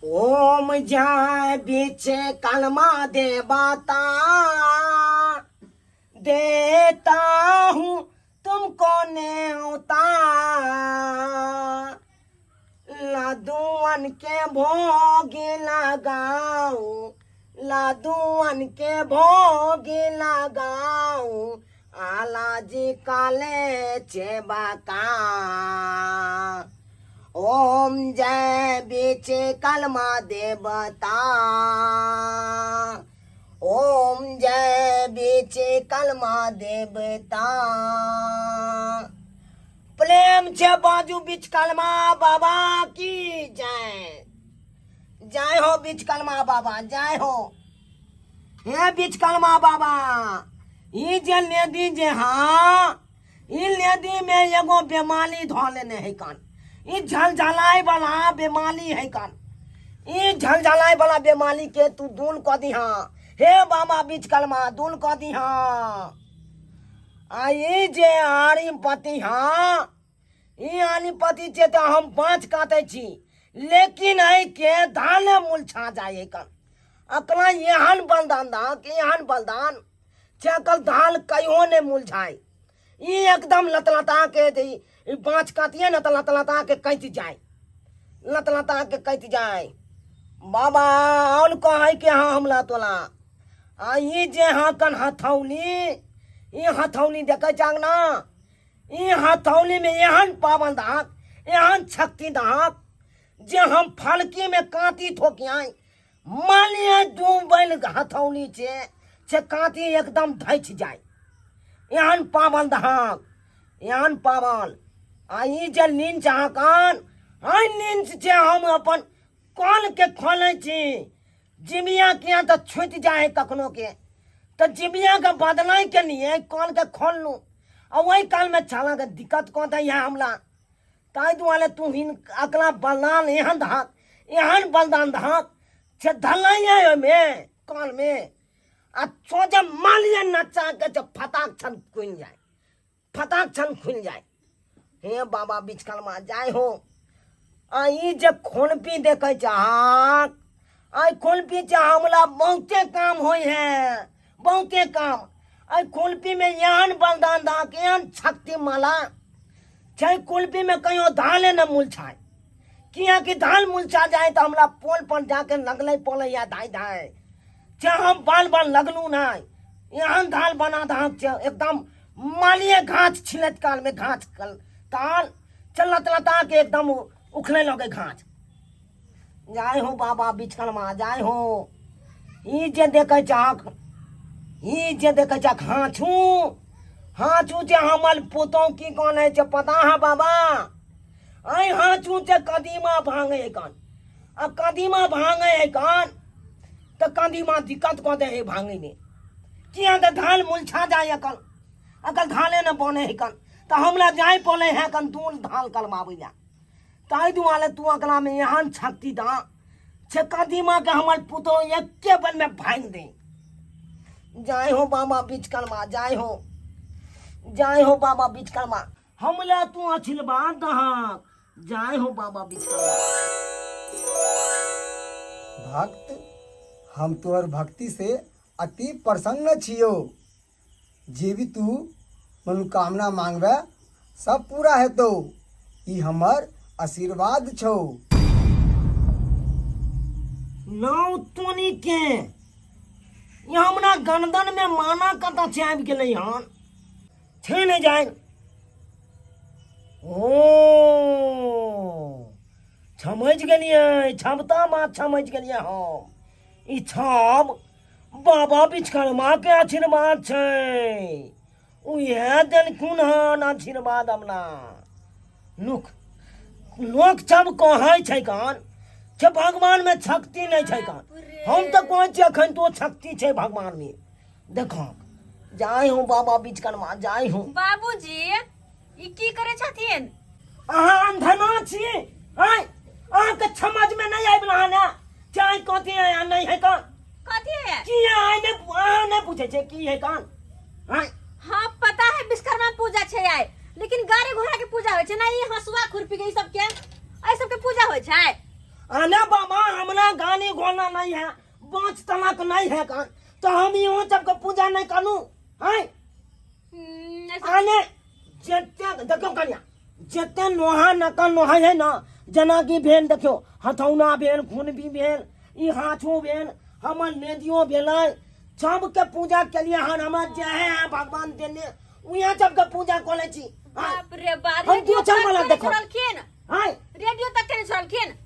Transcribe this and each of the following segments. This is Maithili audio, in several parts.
ओम जय बीच कलमा देवता, देता हूँ तुमको न्योता। लदुअन के भोग लगाऊं, लदुअन के भोग लगाऊं, आला जी काले चेबका। ओम जय बीच कलमा देवता, ओम जय बीच कलमा देवता। प्रेम छे बाजू बीच कलमा बाबा की जय। जय हो बीच कलमा बाबा, जय हो। हे बीच कलमा बाबा, ई जे लेदी जे हाँ, ई लेदी में एगो बेमाली धो लेने है कान। ई झलझलाय वाला बेमाली है कान। ई झलझलाय वाला बेमाली के तू दूल क दी हाँ। हे बाबा बीच कलमा दूल क दी हाँ। आ ई जे आरी पति हाँ, ई आरी पति छै तऽ हम बाँच काटै छी, लेकिन एहि के धाने मुलछा जाय है कान। अकला एहन बलिदान दहक, एहन बलिदान छै अकल धान कहियो नहि मुलझाय। ई एकदम लतलता के जे ई बाँच काटिए ने तऽ लतलता के कटि जाय, लतलता के कटि जाय। बाबा और कहै के हाँ हमरा तोला। आ ई जे हाँ कन हथौली, ई हथौली देखै छाक ना, ई हथौली में एहन पावन दहक, एहन शक्ति दहक जे हम फलकी में कांटी ठोकियाई, मानिए दू बैल हथौली छे से कांटी एकदम धैच जाय। एहन पावन दहक, एहन पावन। आ ई जे नींद अहाँ कान, आइ नींद छै हम अपन कल के खोलै छी, जिमिया किया तऽ छूटि जाइ है कखनो के, तऽ जिमिया के बदलै के लिए कल के खोललहुँ, आ ओहि काल में छाला के दिक्कत कऽ दै है हमरा। ताहि दुआरे तू हिन अकला बलिदान एहन दहक, एहन बलिदान दहक से धलैया ओहिमे कलमे, आ सोझे मालिए नचा के जे फटाक छन खुलि जाय, फटाक छन खुलि जाय। हे बाबा बिचकलमा जाय हो। आ ई जे खोलपी देखै चाहक, आइ खोलपी छै हमरा बहुते काम होइ है, बहुते काम। एहि कुल्फी में एहन बलिदान दहक, एहन शक्ति माला छै कुल्फी में कहियो धाने न मुलझाय। कियाकि धान मुलझा जाए तो हमरा पोल पर जाके लगले पड़े या धाय धाय छै, हम बाल बाल लगलू नहीं। एहन धान बना दहक छै एकदम मालिए घास छिलत काल में घास कल ताल चलत लता के एकदम उखड़े लगे घास। जाय हो बाबा बिचकलमा जाय हो। ई जे देखै चाहक, ई जे देखै चाहक हाँछू हाँछू जे हमर पुतोह की कहने छै पता है बाबा? ऐ हाँछू जे कदीमा भांगे है कान, आ कदीमा भांगे है कान तऽ कदीमा दिक्कत कऽ दे है भांगे में। किया तऽ धान मुलछा जाय अकल, अकल धाने न बने है कान, तऽ हमरा जाय पड़े है कन दूर धान कलमाबै लए। ताहि दुआरे तू अकला में एहन शक्ति दा से कदीमा के हमर पुतोह एके बल में भांग दे। जाय हो बाबा बिचकलमा जाय हो, जाय हो बाबा बिचकलमा, हमला तू आशीर्वाद दहक। जाय हो बाबा बिचकलमा। भक्त, हम तोहर भक्ति से अति प्रसन्न छियो। जे भी तू मनोकामना मांगबे सब पूरा हेतौ, ई हमर आशीर्वाद छौ। नाव तोनी के ई हमरा गंदन में माना कतऽ से आबि गेलै हन छै नहि जाय। ओ समझ गेलियै, क्षमता बात समझ गेलियै हम। ई छाप बाबा विश्वकर्मा के आशीर्वाद छै, उहे देलखुन हन आशीर्वाद हमरा। लोक लोक सब कहै छै कान जे भगवान में शक्ति नहीं छै कान, हम तऽ कहै छियै अखन तो शक्ति छै भगवान में। देखो जाय हूँ बाबा विश्वकर्मा जाय हूँ। बाबूजी ई की करै छथिन? अहाँ अंधना छी आय, अहाँके समझ में नहीं आबि रहल है चाय कथी है आ नहीं है कान। कथी है? की है आय नहीं, अहाँ नहीं पूछे छे की है कान आय। हाँ पता है विश्वकर्मा पूजा छै आय, लेकिन गाड़ी घोड़ा के पूजा होय छै ना, ई हंसुआ खुरपी के ई सब के, एहि सब के पूजा होय छै। आने बाबा हमरा गानी गोना नहीं है, बाँच तलाक नहीं है कान, तो हम इहो सबके पूजा नहीं करू हैं। आने जते देखियो कन्या, जते नोहा नकल नोहा है ना, जेनाकि भेल देखियो हथौना भेल, खुनबी भेल, ई हाथो भेल, हमर नेदियो भेलै, सबके पूजा के लिए हन हमरा जे है भगवान देने उहाँ सबके पूजा कऽ लै छी। बाप रे बाप, हम रेडियो दोसर तक वाला के देखो। छोड़लखिन। हाँ रेडियो तक के नहीं छोड़लखिन।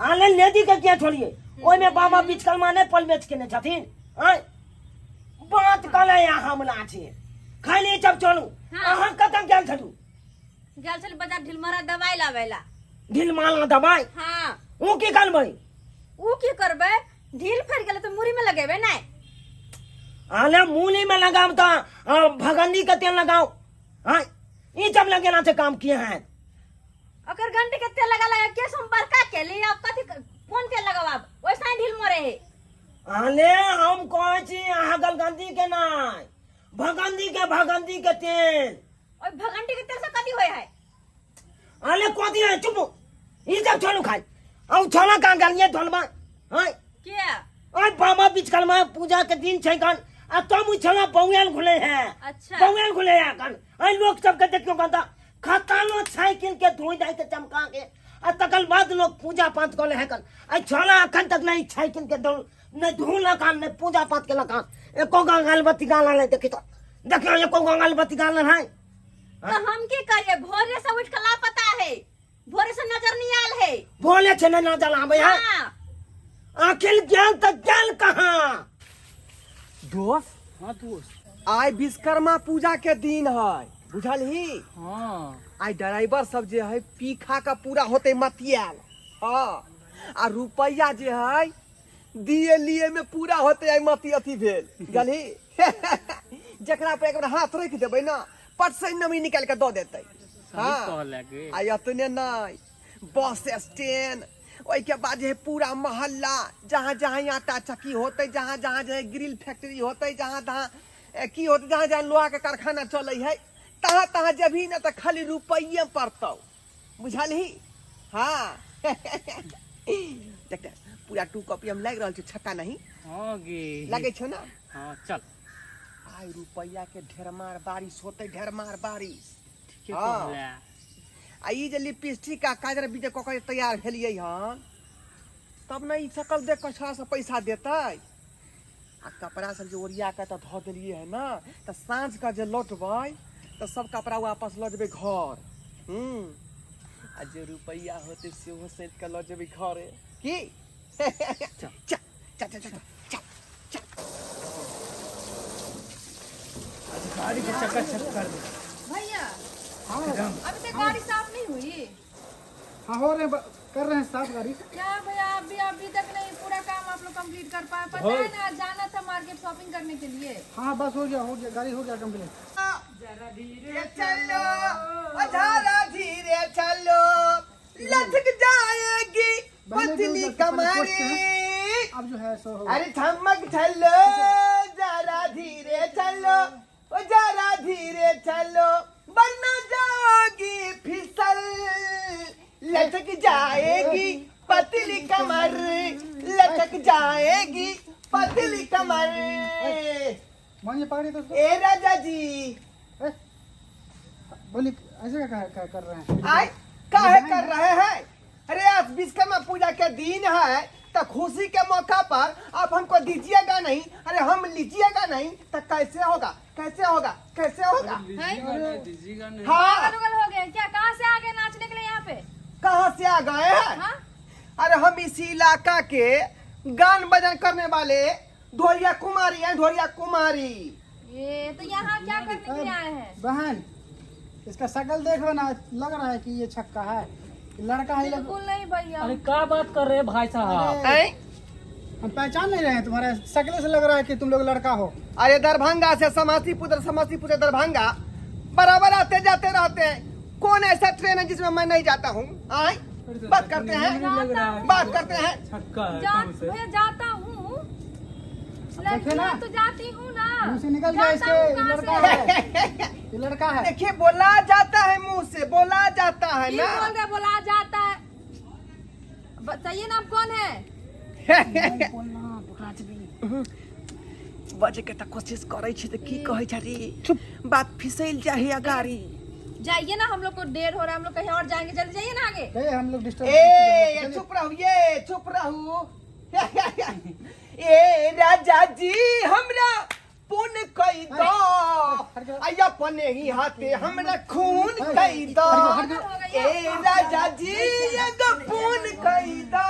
आने लेदी के किया छोड़िए, ओहिमे बाबा बिचकलमा नहि पलमेच केने छथिन। आँय बात कले हमरा छै खाली सब चलू। हाँ। अहाँ कतऽ गेल छलू? गेल छल बाजार ढिलमरा दवाई लाबै ला। ढिलमाला दवाई? हाँ। ओ की करबै? ऊ की करबै, ढील फड़ि गेलै तऽ मुड़ी में लगेबै नहि। आले मूली में लगाओ तो भगंदी के तेल लगाओ। हाँ ई सब लगेना से काम किए हैं। ओकर घंटी के तेल लगा लगा केस हम बड़का के लिए अब कथी कोन तेल लगाव अब, वैसा ही ढील मरे है। आले हम कहै छी अहाँ गलगंदी के नहीं, भगंदी के, भगंदी के तेल। ओय भगंदी के तेल से कथी होय है? आले कथी है, चुप ई सब छोड़ू खाई औ छोड़ा कहाँ गेलिए धोलबा। हाँ के ओए बाबा बिचकलमा पूजा के दिन छै गन, आ तुम उ छोड़ा बौएल घुले है। अच्छा। बौएल घुले है गन। ओए लोग सब के देखियो गन त खतानो साइकिल के धोई दाई के चमका के, आ तकर बाद लोग पूजा पाठ करे है गन। आ छोड़ा अखन तक नहीं साइकिल के धो नहीं धोला कान नहीं पूजा पाठ के लकान एको गंगालबत्ती गाला नहीं देखी तो देखियो एको गंगालबत्ती गाला है। तो हम की करिए, भोरे से उठ के लापता है, भोरे से नजर नहीं आयल है। बोले छे ना नजर आवे है। हाँ। आखिर गेल त गेल कहाँ? दोस्त। हाँ दोस्त। आइ विश्वकर्मा पूजा के दिन है, बुझलही? हाँ। आइ ड्राइवर सब जे है पी खा के पूरा होते मतियाल। हाँ, आ रुपया जे है दिए लिए में पूरा होते आइ मती अथी भेल, बुझलही? जकरा पर एक बार हाथ रख देबै ना, पट से नमी निकाल के दऽ देतै। सही हाँ। कहलक गे। आ एतने नहि, बस स्टैंड, ओहिके बाद जे है पूरा मोहल्ला, जहाँ जहाँ आटा चक्की होतै, जहाँ जहाँ जे है ग्रिल फैक्ट्री होतै, जहाँ जहाँ की होतै, जहाँ जहाँ लोहा के कारखाना चलै है, तहाँ तहाँ जेबही ने तऽ खाली रुपैये पड़तौ, बुझलही? हाँ। देख पूरा 2 कॉपी हम लागि रहल छौ, छक्का नहीं हाँ गे। लगै छौ ना? हाँ चल। आइ रुपैया के ढेरमार बारिश होतै, ढेरमार बारिश। ठीके हाँ। कहले। आ ई जे लिपस्टिक आ काजर बीजे कऽ के तैयार भेलियै हन, तब ने ई शकल देख कऽ छौड़ा सब पैसा देतै। आ कपड़ा सब जे ओरिया कऽ तऽ धऽ देलियै हन ने, तऽ साँझ कऽ जे लौटबै तऽ सब कपड़ा वापस लऽ जेबै घर। आ जे रुपैआ होतै सेहो सैंत कऽ लऽ जेबै घरे। की चल चल चल चल चल चल। गाड़ी के चक्कर चक कर दे भैया। अभी तक गाड़ी साफ नहीं हुई। हाँ हो रहे हैं, कर रहे हैं साफ गाड़ी। क्या भैया अभी अभी तक नहीं पूरा काम आप लोग कंप्लीट कर पाए? पता है ना जाना था मार्केट शॉपिंग करने के लिए। हाँ बस हो गया, हो गया गाड़ी हो गया कंप्लीट। जरा धीरे चलो, जरा धीरे चलो, लटक जाएगी पहले जो पतली दस पहले कमरी। सोचते हैं, अब जो है सो हो गया। अरे थमक चलो, जरा धीरे चलो, ओ जरा धीरे चलो, वरना जाओगी फिसल, लटक जाएगी पतली कमर, लटक जाएगी पतली कमर। मोहन जी पकड़िए तो उसको। ए राजा जी। ए, बोलिए ऐसे क्या क्या कर रहे हैं? आय काहे कर रहे हैं? अरे आज विश्वकर्मा पूजा के दिन है, तो खुशी के मौका पर आप हमको दीजिएगा नहीं, अरे हम लीजिएगा नहीं तो कैसे होगा, कैसे होगा, कैसे होगा? दीजिएगा नहीं। हाँ। पागल उगल हो गए क्या? कहाँ से आ गए नाचने के लिए यहाँ पे? कहाँ से आ गए हैं? हाँ? अरे हम इसी इलाका के गान बजन करने वाले ढोलिया कुमारी हैं, ढोलिया कुमारी। ये तो यहाँ क्या करने के लिए आए हैं? बहन इसका शकल देख रहे ना, लग रहा है कि ये छक्का है, लड़का है। बिल्कुल नहीं भैया। अरे क्या बात कर रहे हैं भाई साहब? हैं? हम पहचान नहीं रहे हैं, तुम्हारे शकल से लग रहा है कि तुम लोग लड़का हो। अरे दरभंगा से समस्तीपुर, समस्तीपुर से दरभंगा बराबर आते जाते रहते हैं। कौन ऐसा ट्रेन है जिसमें मैं नहीं जाता हूँ? आए बात करते हैं, बात करते हैं। छक्का है जा, कौन से? भैया जाता हूँ, देखे ना? लड़कियाँ तो जाती हूँ ना। मुंह से निकल गया जाता इसके, हूँ कहाँ लड़का से? है, ये लड़का है। देखिए बोला जाता है, मुंह से बोला जाता है की ना। बोल रहे, बोला जाता है। बताइए ना आप कौन है? बजे के तऽ कोशिश करै छी तऽ की कहै छै रे चुप बात फिसैल जाही अगाड़ी। जाइए ना, हम लोग को देर हो रहा है, हम लोग कहीं और जाएंगे, जल्दी जाइए ना आगे। ए, हम लोग डिस्टर्ब। ए चुप रहू, ये चुप रहू। ए राजा जी, हमरा पुन कई दो, आई अपने ही हाथे हमरा खून कई दो। ए राजा जी, एगो पुन कई दो,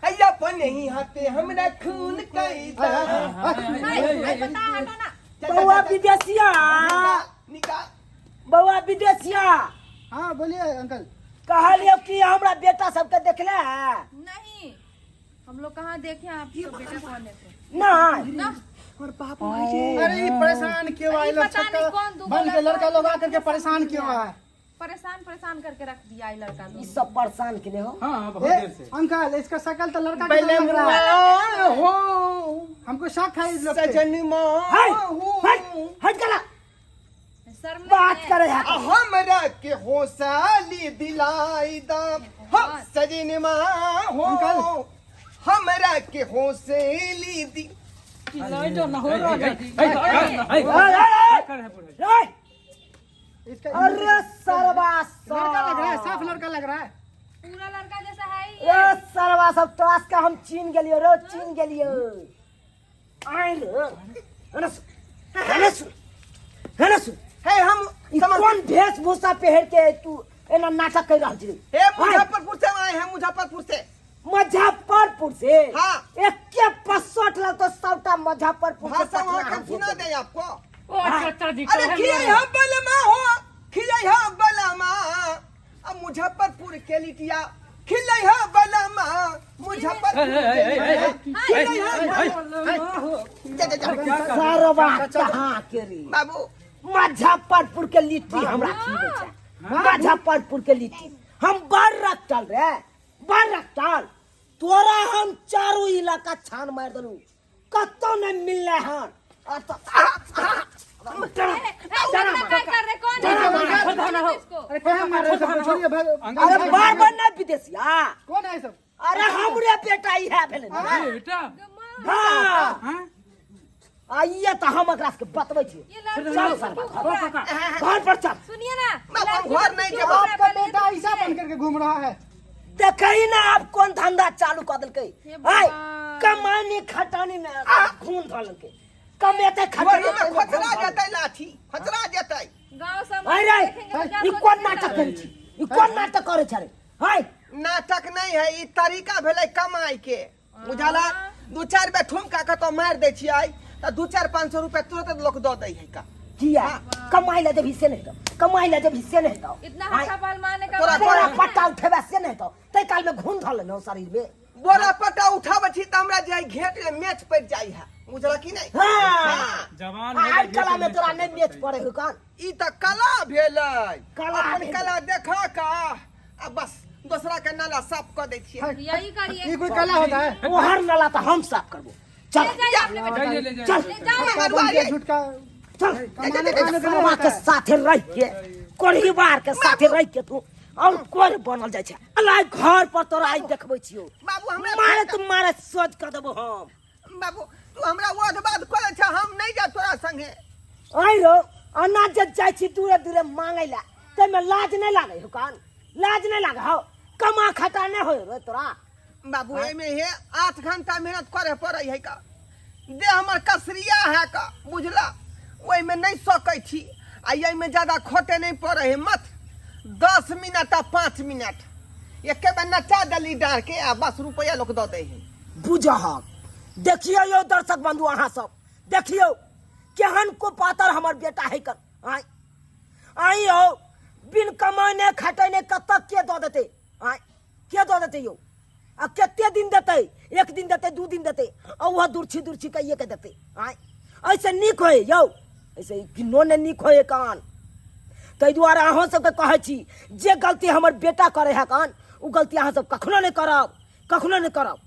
आई अपने ही हाथे हमरा खून कई दो। हाय, हाय, बता, हटो ना। बौआ विदेशिया। निकाल। बौआ विदेशिया। हाँ, बोलिए अंकल। कहलियो कि हमरा बेटा सबके देखले है? नहीं, हम लोग कहाँ देखे आप बेटा कौन है तो? नहीं। ना। और बाबू है ये। अरे, ये परेशान क्यों आए लोग? पता नहीं छक्का कौन दूगो बन के लड़का लड़का लोग आकर के परेशान क्यों आए? परेशान परेशान करके रख दिया ये लड़का ई लोग। सब परेशान के हो। हाँ, बहुत ए, देर से। अंकल, इसका शकल तो लड़का की तरह लग रहा है। बलमुआ हो। हमको शक है इस लोग पे। सजन हट हो। हट हट करा। शर्म नहीं बात है। करे है। हमरा के होसाली दिलाई दा हो सजन हो। अंकल। हमरा के होसली दी लाइट ना हो रहा है। ओए, इसका अरे सरवा। लड़का लग रहा है, साफ लड़का लग रहा है। पूरा लड़का जैसा है ही। ए सरवा सब, तोरा के हम चीन गेलियो रो, चीन गेलियो। आइल हेने सुन, हेने सुन, हेने सुन। हे हम ई समझ कोन वेशभूषा पहिर के तू एना नाटक कर रहल छी? हे, मुजफ्फरपुर से आए हैं, मुजफ्फरपुर से। मुजफ्फरपुर से? हाँ। एके पसठ लगतो सबटा मुजफ्फरपुर से। भाषा वहाँ पटना के हम सुना भेज दे आपको। ओ चाचा जी। अरे खियाई हम बलमा हो, खियाई हम बलमा, अब मुजफ्फरपुर के लिटिया खिलाई हम बलमा, मुजफ्फरपुर के लिटिया खिलाई हम बलमा। जा जा जा। देब। सरवा कहाँ के रे? बाबू। मुजफ्फरपुर के लिट्टी हमरा खिबै छै? मुजफ्फरपुर के लिट्टी हम बड़ रखल रे, बड़ रखल। तोरा हम चारू इलाका छान मारि देलू, कतौ नहि मिललै हन। आ तो डरा, डरा इतना मार। क्या कर रहे? कौन है इसको? अरे, क्या मार रहे हो सबको? छोड़िए भाई। अरे बार बार ना विदेशिया। कौन है सब? अरे हमरे बेटा ई है भेलै ने। बेटा? हाँ। हाँ। आइए तऽ हम एकरा सबके बतबै छी। ये लड़की चल लोग सरवा, क्यों घूम रहा है? घर पर चल। सुनिए ना। बाबू, हम लड़की घर लोग नहीं क्यों जेबै। घूम रहा है? आपका पहले ये बेटा तो ऐसा पूछिए। बन करके घूम रहा है। देखै ना आब कोन धंधा चालू कऽ देलकै। हे आय भगवान। कमानी खटानी में खून धऽ लेलकै, कमेते वही खटेते में खोचरा जेतै, लाठी खोचरा जेतै। गांव समाज आय रे। देखेंगे तो क्या ई कोन सोचेंगे? नाटक करै छी? ई कोन नाटक करै छै रे? हाय। नाटक नहीं है, ई तरीका भेलै कमाई के, बुझला? दू चारि बेर ठुमका कतौ मारि दै छियै तऽ 2-4-500 रुपया तुरंत लोक दऽ दै है का। किया कमाई ला देबही से नहीं हेतौ, कमाई ला देबही से नहीं हेतौ। इतना आय, हट्ठा पहलवान का तोरा बोरा पट्टा उठेबा से नहीं हेतौ, ताहि काल में घून धऽ लेलहुँ शरीर में। बोरा पट्टा उठाबै छी तऽ हमरा जे है घेंट में मेच पड़ि जाइ है, बुझला कि नहीं? हाँ। जवान। आइ कला में तोरा नहीं मेच पड़े हो कान। ई तऽ कला भेलै। कला अपन भेलै। कला देखा का आ बस दोसरा के नाला साफ कऽ दै छियै। यही करिए। ये कोई कला होता है? ओहर नाला तऽ हम साफ करबो, चल। ले जाइए अपने बेटे ले ले। चल। ले जाओ। छक्का बन के झूठ का चल। कमाने खाने का नहीं सरवा होता के है। साथे रह के, कोढ़ीबार के साथे रह के तू और कोर बनल जाइ छै। अलाय घर पर तोरा आइ देखबै छियौ। बाबू, हमरा मारे तू मारे सोच कऽ देबो हम। बाबू, तू हमरा वध बाध करै छ, हम नहीं जा तोरा संगे। आइ रो अनाज जे जाइ छी दूरे दूरे मांगै ला, ताहिमे लाज नहि लागै हो कान? लाज नहि लागै हो? कमा खटा नहि होय रे तोरा? बाबू, एहिमे हे 8 घंटा मेहनत करे पड़ै है का, देह हमर कसरिया है का, बुझला? ओहिमे नहीं सकै छी आ एहिमे ज्यादा खोटे नहीं पड़ै है, मत 10 मिनट आ 5 मिनट एके बेर नचा देली डार के आ बस रुपैआ लोक दऽ दै है। बुझहक, देखियौ यौ दर्शक बंधु, अहाँ सब देखियौ केहन को पातर हमर बेटा है कर। आय आइ यौ, बिन कमाने खटेने कतऽ के दऽ देतै? आय, के दऽ देतै यौ? आ कते दिन देतै? एक दिन देतै, 2 दिन देतै, आ वह दुर्छी दुर्छी कहिए के देतै। आय, ऐसे नीक होय यौ? ऐसे किनो ने नीक होय कान। ताहि दुआरे अहाँ सबके कहै छी, जे गलती हमर बेटा करै है कान, ओ गलती अहाँ सब कखनो नहि करब, कखनो नहि करब।